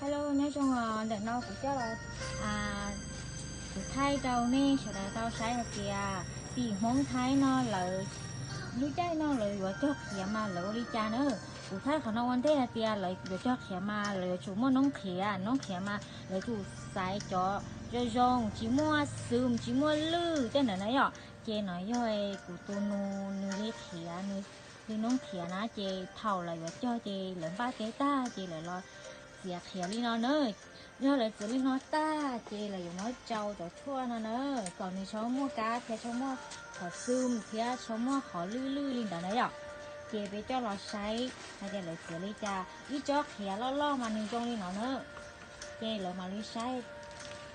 Hello, nyob zoo os, ntawm no kuv coj los, kuv thaij rau nej sawv daws tau saib hais tias tim Hmoob Thaib no lawv lub caij no lawv yuav cog qhiav mas lawv ua li cas na. Kuv thaij qhov no ua ntej hais tias lawv yuav cog qhiav mas lawv yuav tsum muaj noob qhiav, noob qhiav mas lawv tsum xaiv cov zoo zoo tsis muaj xwm tsis muaj lwj tej ntawd na yom. Ces no yog kuv tus nus nws li qhiav, nws li noob qhiav na, ces thaum lawv yuav cog ces lawv npaj teb tag ces lawv los txiav qhiav li no na. Yog lawv txiav li no tag ces lawv yuav muab tsau cov tshuaj no na, kom nws txhob muaj kab thiab txhob muaj qhov xwm thiab txhob muaj qhov lwj lwj li ntawd na yom. Ces peb coj los saib hais tias lawv txiav li cas, ib tsob qhiav loj loj mas nws zoo li no na. Ces lawv mam li saib,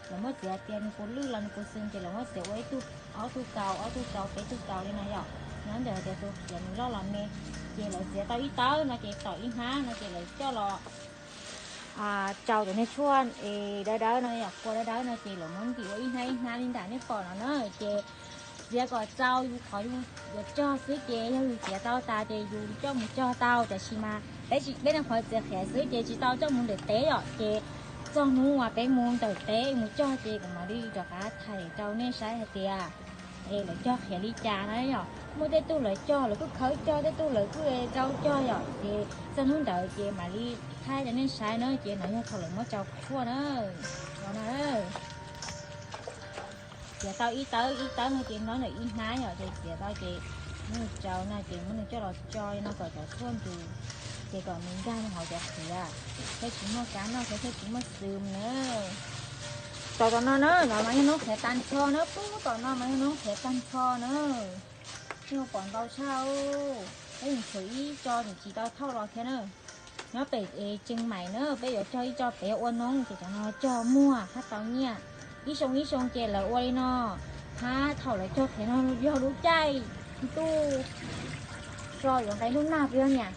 lawv muab txiav tias nws puas lwj los nws puas xwm ces lawv muab txiav ua ib tug, ob tug kaus, ob tug kaus, peb tug kaus li no yom. Nyob ntawm hais tias tus qhiav nws loj los me, ces lawv txiav tau ib tawb no ces tom ib hnab no ces lawv coj los tsau cov niag tshuaj es dawb dawb no yom, kua dawb dawb no ces lawv muab ntim ua ib hnab ib hnab li ntawm nej pom no na. Ces txiav kom txaus yus qhov yus yuav cog xwb, ces yog yus txiav tau tas ces yus coj mus cog tau, tiam sis mas peb tsis, peb nyuam qhuav txiav qhiav xwb ces tsis tau coj mus ntawm teb yom. Ces txog hnub uas peb mus ntawm teb mus cog ces kuv mam li rov qab thaij rau nej saib hais tias es lawv cog qhiav li cas na yom. Muaj tej tug lawv cog lawv kuj khawb cog, tej tug lawv kuj rau cog yom. Ces txog hnub ntawd ces mam li thaij rau nej saib na. Ces no yog thaum lawv muab tsau tshuaj na, no na. Txiav tau ib tawb ib tawb no ces nyob ntawm ib hnab yom, ces txiav tau ces muab nws tsau no ces muab nws coj los tso no kom cov tshuaj ntws, ces kom nws nkag nws hauv cov qhiav, thiaj tsis muaj kab noj thiab thiaj tsis muaj xwm na. Tom tom no na, no mas yog noob qhiav tag nrho na, pub tom no mas yog noob qhiav tag nrho na. Yeej pom ntau tshaj, peb mus tshuav ib tso tseem tsis tau thauj los thiab na. Nyob pem Tseem Maim na, peb yuav cog ib tso pem ua noob ces cov no cog muag hab tau nyiaj. Ib xyoo ib xyoo ces lawv ua li no, hab thaum lawv cog qhiav no yog lub caij ntuj so yuav nqe ntuj nag puas yog niam?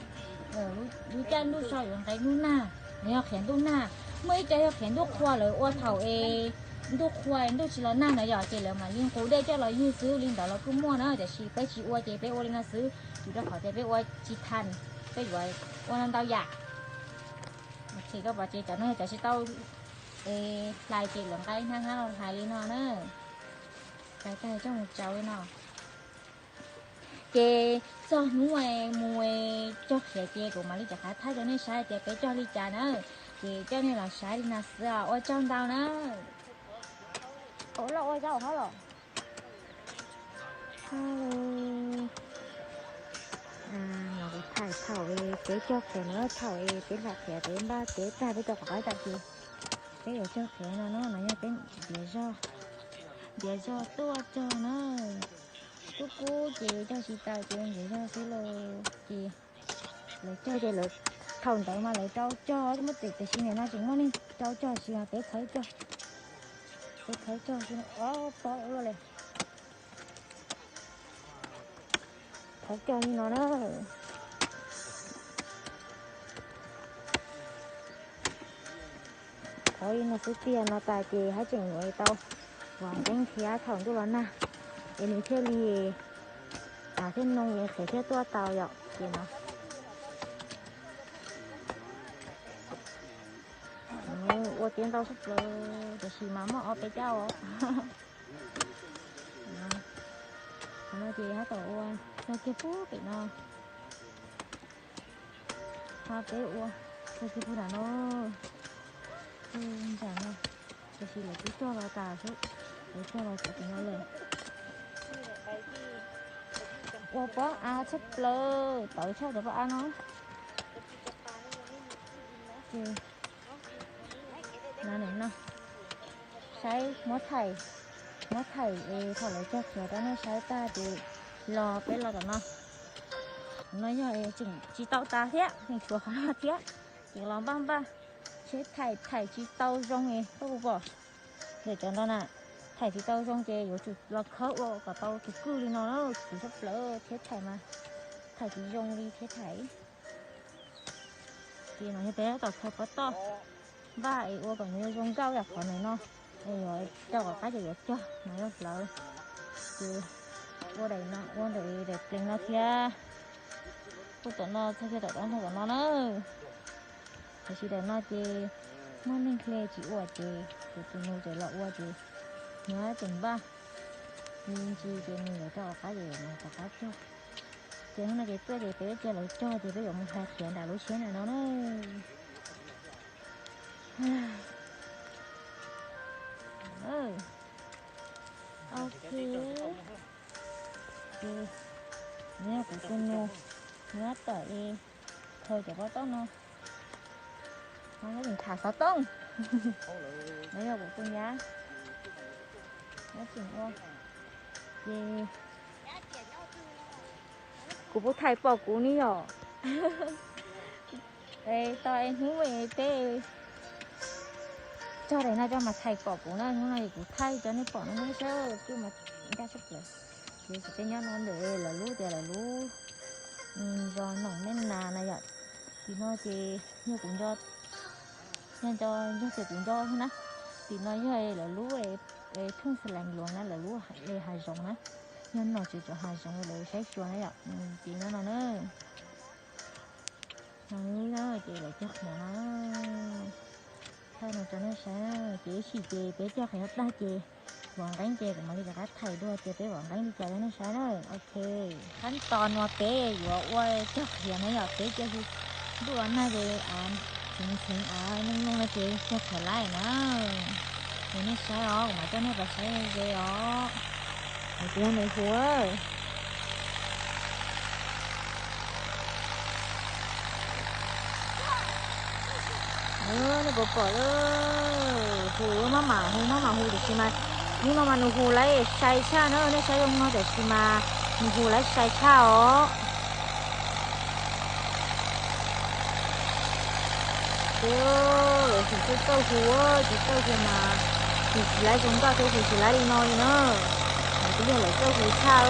Lub caij ntuj so yuav nqe ntuj nag, no yog qhiav ntuj nag. Muaj ib co yog qhiav ntuj qhua lawv ua thaum es ntuj qhua ntuj tsis los nag na yom, ces lawv mam li nqus dej coj los ywg xwb, li ntawd los kuj muaj na, tiam sis peb tsis ua ces peb ua li no xwb, vim rau qhov tias peb ua tsis tau, peb yuav ua no ntau yam. Ces koj pom ces cov no cov tsis tau hlais ces lawv nqa ib hnab hnab los hlais li no na. Hlais tag coj mus tsau li no. Ces txog hnub mus cog qhiav ces kuv mam li rov qab thaij rau nej saib tias peb cog li cas na. Ces coj nej los saib li no xwb os, ua tsaug ntau na. Ua loj ua zaub hov los. Hello. No kuv thaij thaum peb cog qhiav na, thaum peb hlais qhiav peb npaj teb tag peb rov qab tag ces peb yuav cog qhiav no na, no yog peb ntiav zog, ntiav zog tuaj cog na. Kub kub ces cog tsis tau ces ntiav zog xwb lauj. Ces lawv cog ces lawv, thaum ntawd mas lawv rau cog muab txim, tiam sis nim no tseem muaj neeg rau cog tsis mas peb khawb cog, peb khawb cog xwb. Ob pob ua luaj li. Khawb cog li no na. Khawb li no xwb tiag, no tas ces haj tseem yuav tau vam nkeeb thiab thaum ntuj los nag es nws thiaj li, thiaj noo es qhiav thiaj tuaj tau yom. Ces no ua tiav ntau tshaj plaws, tiam sis mas muaj ob peb cab os. Qhov no ces hab tom ua txog kiag pub pem no. Ho peb ua txog kiag pub nram no, nram no, tiam sis lawv twb cog los tas xwb, lawv cog los txog pem no lawm. Ua pob av tshaj plaws, tawv tshaj cov pob av no. Ces no, no saib muab thaij, muab thaij es thaum lawv cog qhiav rau nej saib tag ces los peb los tom no. No yog tseem tsis tau tas thiab, tseem tshuav qhov no thiab, ces los npaj npaj tsheb thaij, thaij tsis tau zoo es koj puas pom. Ntawm cov no na, thaij tsis tau zoo ces yuav tsum los khawb ua kom tau tus kwj li no na, khwv tshaj plaws tsheb thaij mas thaij tsis zoo li tsheb thaij. Ces no yog peb tab tom khaws pob toj npaj es ua kom nws zoo nkauj yam qhov ntawm no, es yuav cog kom qab ces yuav cog no yog hlawv. Ces ua daim no, ua ntawm daim pleev no thiab, ua tom no txog kiag tom no, tom no na. Tiam sis daim no ces Muaj neeg hle tsis ua ces kuv tus nus txawm los ua ces nws tseem npaj me ntsis ces nws yuav rau tom qab ces nws rov qab cog. Ces hnub no ces tuaj ces peb cia lawv cog ces peb yuav mus hla khiav nram lub siab ntawm no na. Ok. Ces nws yog kuv tus nus, nws tab tom li khaws cov pob taub no, no nws tham xov tooj. No yog kuv tus nyab, nyob tseem ua. Ces kuv puas thaij pom kuv ne yom? Es tau es hnub es peb txog daim no coj mas thaij pom kuv na, hnub no es kuv thaij cov nej pom no nej saib twb mas ncaj tshaj plaws. Ces tsis tej nyob no ntawm lawv lub tias lawv lub zos Noom Neb Nas na yom. Tim no ces yog kuv nco, nco nco tias kuv nco na. Tim no yog lawv lub thooj Xas Lees Luas na, lawv lub hav zoov na. Yog nom tswv cov hav zoov lawv saib xyuas na yom. Ces nyob no na. No ces lawv cog qhiav no, thaij no rau nej saib. Ces ib sim ces peb cog qhiav no tag ces vov nqeeb ces kuv mam li rov qab thaij dua tias peb vov nqeeb li cas rau nej saib na. Ok, qhab tos no peb yuav ua cog qhiav na yom, peb cia ntuj los nag ces av txheev txheev av nyooj nyooj no ces cog qhiav laij na. Ces nej saib os, kuv mam coj nej pais saib ze os. Kuv tus yog nws hu. Nej puas pom lawm, hu maj mam hu maj mam hu tiam sis mas hnub no mas nws hu laib sai tshaj na, nej saib zoo no tiam sis mas nws hu laib sai tshaj os. Ces lawv tsis txawj hu, tsis txawj hu mas hu tsis laib zoo nkauj thiab hu tsis laib li no li na. Mas twb yog lawv txawj hu tshaj.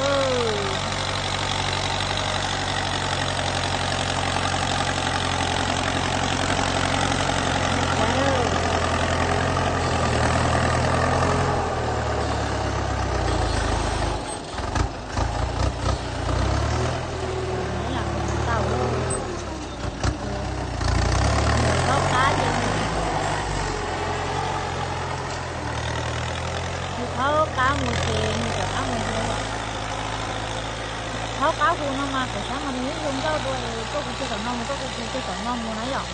Tau, thaub qab ces, nws thaub qab mus ces nws rov qab mus hu. Thaub qab hu no mas kuv xav mas nws yeej zoo nkauj dua es tuaj hu kiag tom no mus, tuaj hu kiag tom no mus na yom.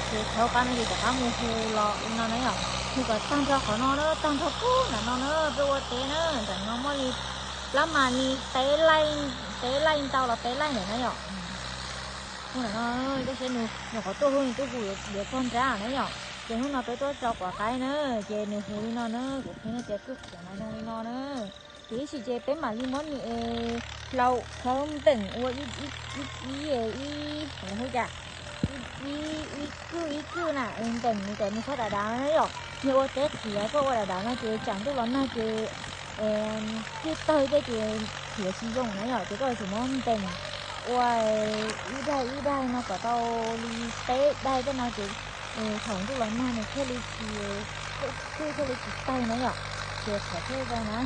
Ces thaub qab no ces rov qab mus hu los li no na yom. Hu kom tag nrho qhov no na, tag nrho pub nram no na, peb ua teb na, nram no muaj li plab mas li peb laij, peb laij ntau los peb laij ntawm na yom. Hu nram no, tab sis nws nyuam qhuav tuaj hu, nws tuaj hu yuav txog nrab na yom. Ces hnub no peb tuaj tso quav qaib na, ces nws hu li no na, kuv qhia nej tias kwj qhiav no zoo li no na. Ces ib sim ces peb mam li muab nws es hlau khawb npeem ua ib, ib, ib, ib, ib, ib kwj ib kwj na, npeem kom nws txhob dav dav na yom. Yog ua teb qhiav koj ua dav dav no ces tsam ntuj los nag ces twb tawg tej ces qhiav tsis zoo na yom, ces koj yuav tsum muab npeem ua ib daig ib daig no kom tau li peb daig tej no ces thaum ntuj los nag nws thiaj li tsis, kwj thiaj li tsis tawg na yom, ces qhiav thiaj zoo na.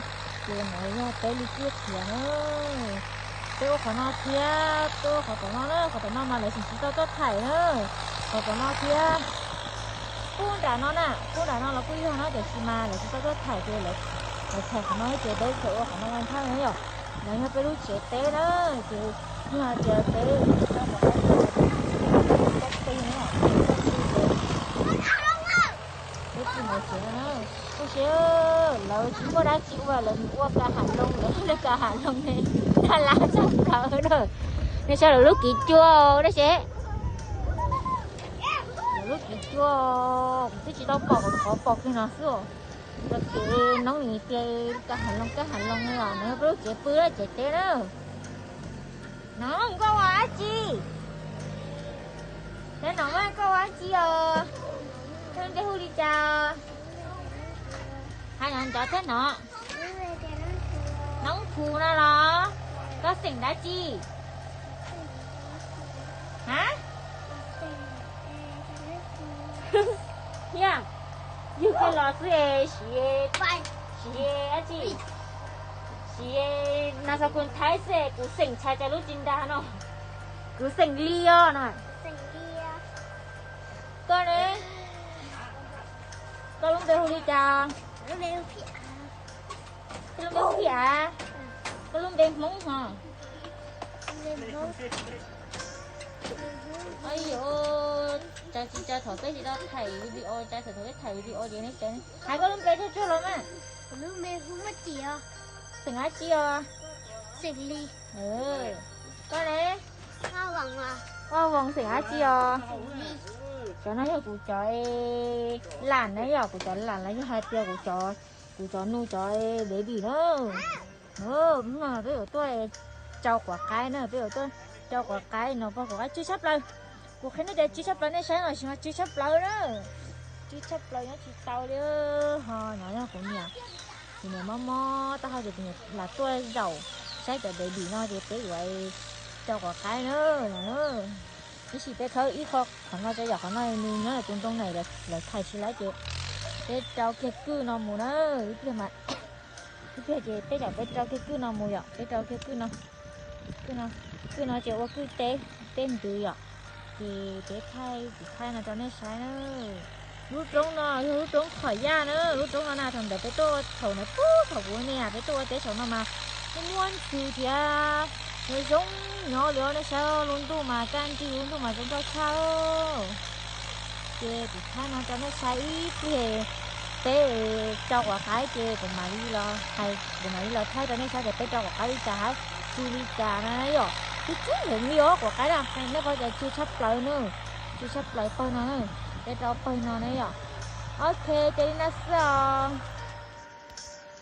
Ces no yog peb li kwj qhiav na. Peb ua qhov no thiab, peb ua qhov tom no na, qhov tom no mas lawv tseem tsis tau tuaj thaim na. Qhov tom no thiab, pub nram no na, pub nram no los kuj yog na, tiam sis mas lawv tsis tau tuaj thaim ces lawv thaim qhov no ces peb tseem ua qhov no ua ntxhab na yom. No yog peb lub tsev teb na, ces yog tias peb tsis tau qhov no, peb tsis tau teb na, peb tsis tau teb. Peb tsis mus tsev na, tab sis lawv tsis muaj dab tsi ua, lawv mus ua kav hav loos, lawv ua kav hav loos ne, nag laj tshaj plaws na. Nej saib lawv lub kiv cua dab tsi, lawv lub kiv cua, kuv twb tsis tau pom, kuv nyuam qhuav pom kiag no xwb. Lawv kev noob nis tias kav hav loos, kav hav loos ne, los nws peb lub tsev pw, tsev teb na. No koj ua dab tsi? Teb no koj ua dab tsi os? Koj npe hu li cas? Hais no ncov thiab no. Noob Phu no los? Koj xeem dab tsi? Ha? Yog, yug kiag los xwb es siv, siv dab tsi? Siv nas xas khun thaib xwb es kuv xeem tshaj cov lub tsis nrag no. Kuv xeem Li os no. Koj ne? Hu li cas? Koj lub npe hu Phij Av. Koj lub npe Hmoob hos? Ai yuav, cas tsis cas thaum peb tsis tau thaij video, cas thaum peb thaij video ces neb cas. Hais koj lub npe tsuag tsuag los mas. Xeem dab tsi os? Koj ne? Paj Voos, xeem dab tsi os? Cov no yog kuv cov lam na yom, kuv cov lam los yog hais tias kuv cov, kuv cov nus cov baby na. Hnub no peb yuav tuaj rau quav qaib na, peb yuav tuaj rau quav qaib no, pog quav qaib tsw tshaj plaws. Kuv qhia nej tias tsw tshaj plaws, nej saib no tsis mas tsw tshaj plaws na. Tsw tshaj plaws nyob tsis tau li. Ho no yog kuv niam, kuv niam mob mob taub hau ces kuv niam lam tuaj zaum saib cov baby no ces peb yuav rau quav qaib na. Tab sis peb khawb ib qho qhov no tso yom, qhov no nws nyob tus ntoo na, lawv thaij tsis laib ces peb rau kiag kwj no mus na. Ib pliag mas, ib pliag ces peb cov peb rau kiag kwj no mus yom, peb rau kiag kwj no. Kwj no ces ua kwj teb, teb ntws yom. Ces peb thaij, kuv thaij no rau nej saib na. Lub roob no yog lub roob Qhov Yaj na, lub roob no na thaum ntawd peb tuaj ua thaum na, pub thaum kuv me peb tuaj ua teb saum no mas muaj muaj ntxhw thiab, nyob zoo nyob li os. Nej saib lub ntuj mas kaj nrig, lub ntuj mas zoo nkauj tshaj. Ces kuv thaij no rau nej saib ib pliag, peb rau quav qaib ces kuv mam li los hais, kuv mam li los thaij rau nej saib tias peb rau quav qaib li cas hab tsw li cas na yom. Tsw tsw heev li os quav qaib na, nej pom tias tsw tshaj plaws na, tsw tshaj plaws pawg no na, peb rau pawg no na yom. Ok, ces li no xwb os.